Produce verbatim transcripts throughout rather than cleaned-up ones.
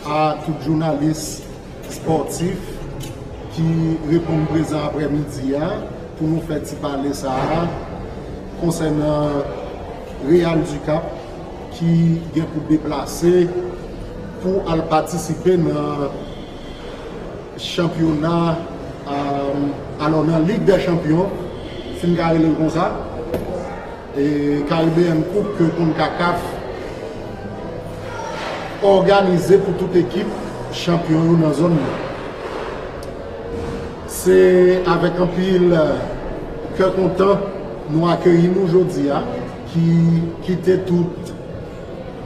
A tout jounalis espòtif ki reponn prezan aprèmidi a pou nou fè ti pale sa a konsènan Real du Cap ki gen pou deplase pou al patisipe nan chanpyona, euh, alò, nan Lig dè Chanpyon, si n ka rele l konsa, e Caribbean Cup ke konkakaf òganize pou tout ekip chanpyon yo nan zòn nan. Se avèk anpil kè kontan nou akeyi nou jodi a, ki kite tout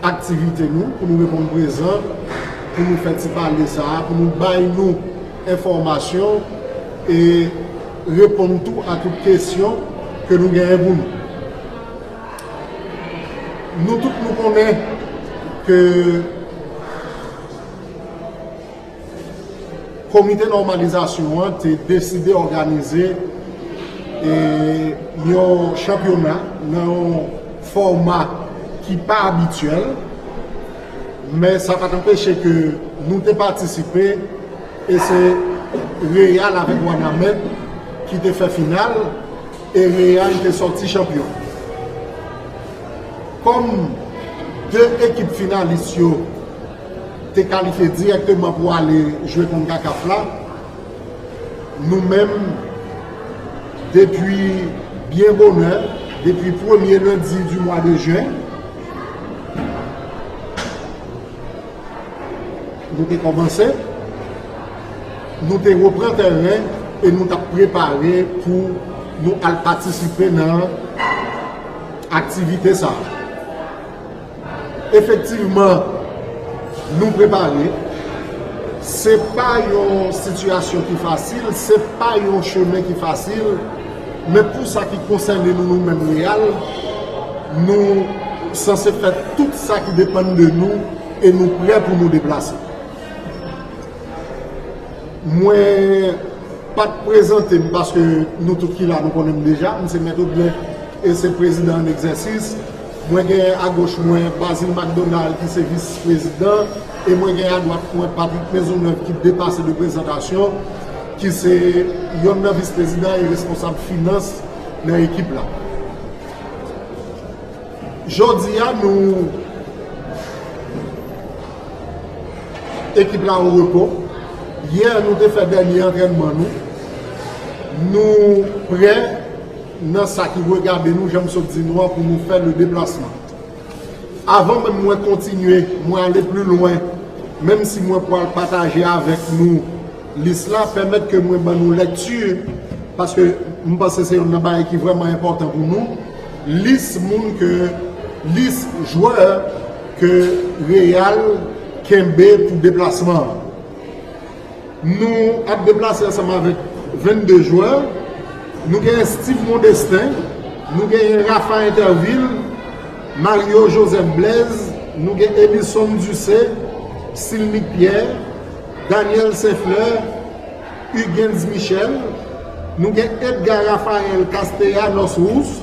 aktivite nou pou nou reponn prezan, pou nou fè ti pale sa a, pou nou bay nou enfòmasyon e reponn tou a tout kesyon ke nou genyen pou nou. Nou tout nou konnen ke komite nòmalizasyon an te deside òganize e yon chanpyona nan yon fòma ki pa abityèl, men sa pa t anpeche ke nou te patisipe e se Real avèk Wanament ki te fè final e Real te sòti chanpyon. Kòm de ekip finalis yo te kalifye dirèkteman pou ale jwe konkakaf la, nou menm, depi byen bonè, depi premye lendi di mwa de jen, nou te kòmanse, nou te repran tèren e nou t ap prepare pou nou al patisipe nan aktivite sa a. Efektivman, nou prepare. Se pa yon sitiyasyon ki fasil, se pa yon chemen ki fasil, men pou sa ki konsène nou, nou menm Real, nou sanse fè tout sa ki depann de nou e nou prè pou nou deplase. Mwen pa t prezante m paske nou tout ki la, nou konnen m deja. M se Mèt Odlè e se prezidan an egzèsis. Mwen gen agoch mwen Bazil McDonald ki se vis prezidan. E mwen gen adwat mwen Patrick Maisonneuve ki depase de prezantasyon, ki se yonn nan vis prezidan e responsab finans nan ekip la. Jodi a, nou, ekip la o repo. Yè, nou te fè dènye antrènman nou. Nou prè nan sa ki regade nou, jan m sot di nou an, pou nou fè le deplasman. Avan menm mwen kontinye, mwen ale pli lwen, menm si mwen pral pataje avèk nou lis la, pèmèt ke mwen ban nou lèkti, paske m panse se youn nan bagay ki vrèman enpòtan pou nou. Lis moun ke, lis jwè ke Real kenbe pou deplasman an. Nou ap deplase ansanm avèk vennde jwè. Nou genyen Steve Mondestin, nou genyen Rafa Interville, Mario Joseph Blaise, nou gen Elisson Ducé, Silmic Pierre, Daniel Saint-Fleur, Huguens Michel, nou gen Edgar Raphael Castellanos Rousse,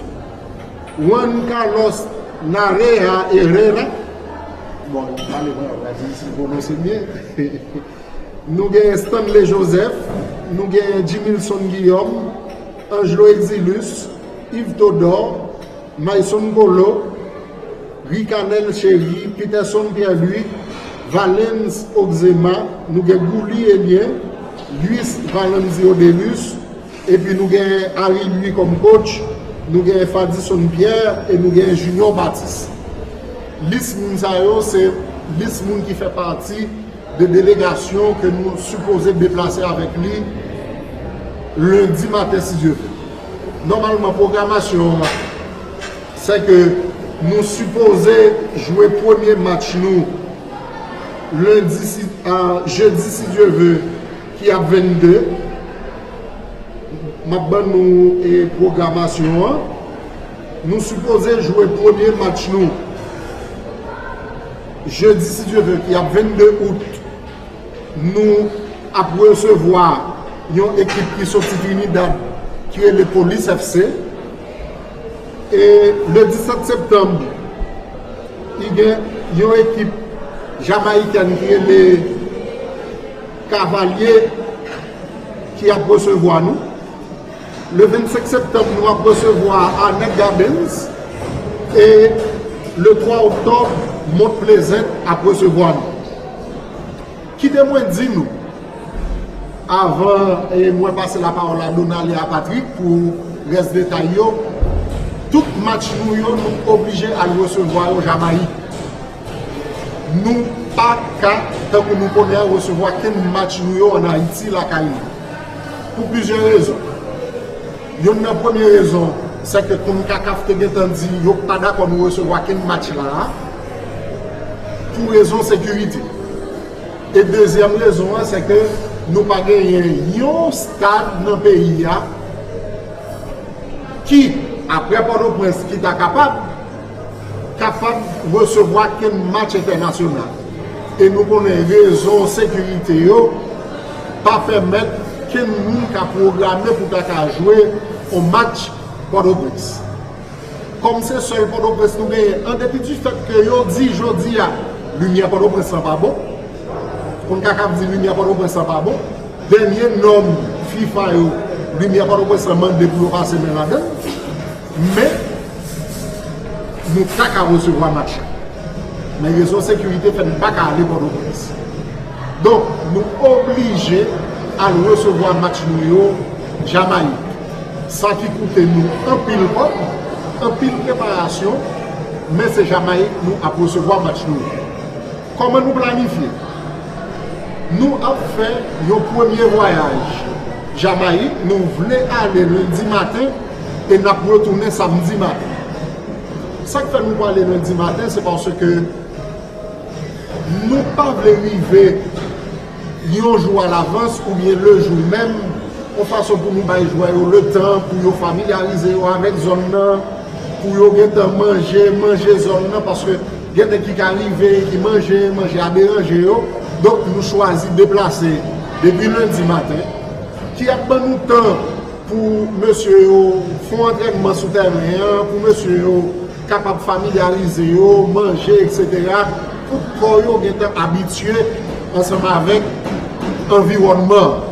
Juan Carlos Narea Herrera, bon, pale mwen, w a di si pwononse byen. Nou gen Stanley Joseph, nou gen Jimilson Guillaume, Angelo Exilus, Yves Todor, Mayson Colo, Ricanel Chéry, Peterson Pierre-Louis, Valens Oxema, nou gen Gouly Elien, Luis Valenzi Odelus, epi nou gen Harry Louis kòm coach, nou gen Fadison Pierre e nou gen Junior Baptiste. Lis moun sa yo se lis moun ki fè pati de delegasyon ke nou sipoze deplase avèk li lendi maten, si Dye vle. Nòmalman, pwogramasyon an, se ke nou sipoze jwe premye match nou lendi, si, a, jedi, si Dye vle, ki ap vennde. M ap ban nou, e, pwogramasyon an. Nou sipoze jwe premye match nou jedi, si Dye vle, ki ap vennde out. Nou ap resevwa yon ekip ki soti Trinidad ki rele Police F C. E le disèt septanm, li gen yon ekip Jamayiken ki rele Kavalye ki ap resevwa nou. Le vennsenk septanm, nou ap resevwa Annette Gardens e le twa oktòb, Mont Pleasant ap resevwa nou. Kite mwen di nou, avan e mwen pase lapawòl a Donale a Patrick pou rès detay yo, tout match nou yo, nou oblije al resevwa yo Jamayik. Nou pa ka, tankou nou konnen an, resevwa kenn match nou yo ann Ayiti lakay nou. Pou plizyè rezon. Youn nan premye rezon, se ke konkakaf te gentan di yo pa dakò nou resevwa kenn match la a, pou rezon sekirite. E dezyèm rezon an, se ke nou pa genyen yon stad nan peyi a ki, apre Pòtoprens, ki ta kapab, kapab resevwa kenn match entènasyonal. E nou konnen rezon sekirite yo pa pèmèt kenn moun ka pwograme pou ta ka jwe yon match Pòtoprens. Kòm se sèl Pòtoprens nou genyen, an depi di fèt ke yo di jodi a, limyè Pòtoprens lan pa bon. Konkakaf di limyè Pòtoprens lan pa bon. Dènye nòm fifa yo, limyè Pòtoprens lan mande pou yo pase men ladan l. Men, nou ta ka resevwa match la. Men rezon sekirite fè n pa ka ale Pòtoprens. Donk, nou oblije al resevwa match nou yo Jamayik. Sa ki koute nou anpil kòb, anpil preparasyon, men se Jamayik nou ap resevwa match nou yo. Kòman nou planifye? Nou ap fè yon premye vwayaj Jamayik, nou vle ale lendi maten e n ap retounen samdi maten. Sa k fè nou prale lendi maten, se paske nou pa vle rive yon jou alavans oubyen le jou menm, yon fason pou nou bay jwè yo letan pou yo familyarize yo avèk zòn nan, pou yo gentan manje, manje zòn nan, paske gen nèg ki ka rive, ki manje, manje a deranje yo. Donk, nou chwazi deplase depi lendi maten, ki ap ban nou tan pou mesye yo fè yon antrènman sou tèren an, pou mesye yo kapab familyarize yo, manje, etsetera, pou kò yo gentan abitye ansanm avèk anviwònman an.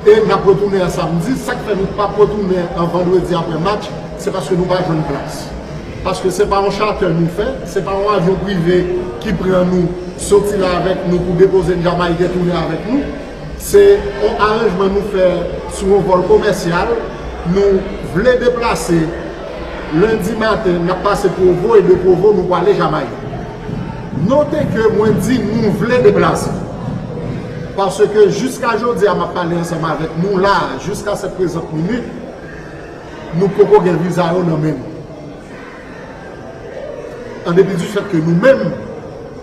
E n ap retounen an samdi. Sa k fè nou p ap retounen an vandredi apre match, se paske nou pa jwenn plas. Paske se pa yon charter nou fè, se pa yon avyon prive ki pran nou, soti la avèk nou pou depoze n Jamayik e tounen avèk nou. Se yon aranjman nou fè sou yon vòl komèsyal. Nou vle deplase lendi maten, n ap pase Pwovo, e de Pwovo, nou prale Jamayik. Note ke mwen di nou vle deplase. Paske jiska jodi a, m ap pale ansanm avèk nou la, jiska sèt prezant minit, nou poko gen viza yo nan men nou. An depi di fèt ke nou menm,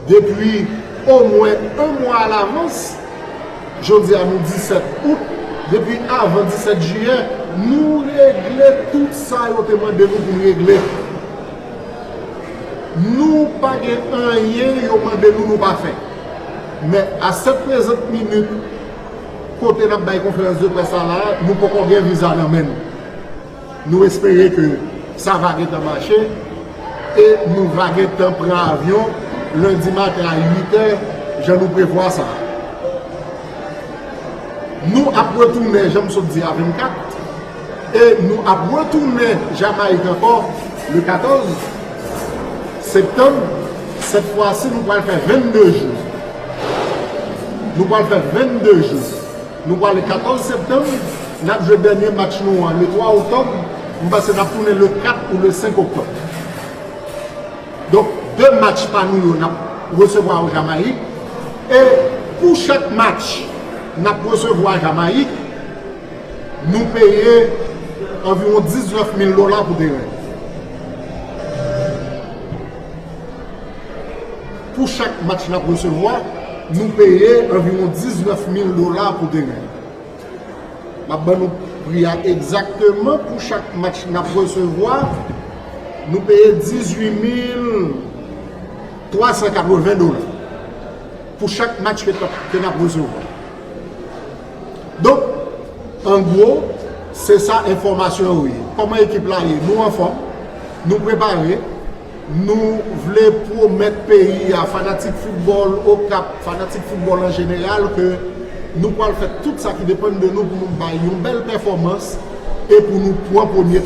depi omwen yon mwa alavans, jodi a nou disèt out, depi avan disèt jiyè, nou regle tout sa yo te mande nou pou n regle. Nou pa gen anyen yo mande nou, nou pa fè. Men a sèt prezant minit, kote n ap bay konferans de près la la, nou poko gen viza nan men nou. Nou espere ke sa va gentan mache e nou va gentan pran avyon lendi maten a uit è, jan nou prevwa sa. Nou ap retounen, jan m sot di a, vennkat, e nou ap retounen Jamayik ankò le katòz septanm. Sèt fwa si, nou pral fè vennde jou. Nou pral fè vennde jou. Nou prale katòz septanm, n ap jwe dènye match nou an le twa oktòb, m panse n ap tounen le kat ou le senk oktòb. Donk, de match pa nou yo, n ap resevwa yo Jamayik. E pou chak match n ap resevwa Jamayik, nou peye anviwon diznèf mil dola pou teren. Pou chak match n ap resevwa, nou peye anviwon diznèf mil dola pou teren. M ap ban nou pri a egzakteman. Pou chak match n ap resevwa, nou peye dizuit mil twa san katreven dola pou chak match ke n ap, ke n ap resevwa. Donk, an gwo, se sa enfòmasyon yo ye. Kòman ekip la ye? Nou anfòm, nou prepare, Nou vle pwomèt peyi a, fanatik foutbòl Okap, fanatik foutbòl an jeneral, ke nou pral fè tout sa ki depann de nou pou nou bay yon bèl pèfòmans e pou nou pran premye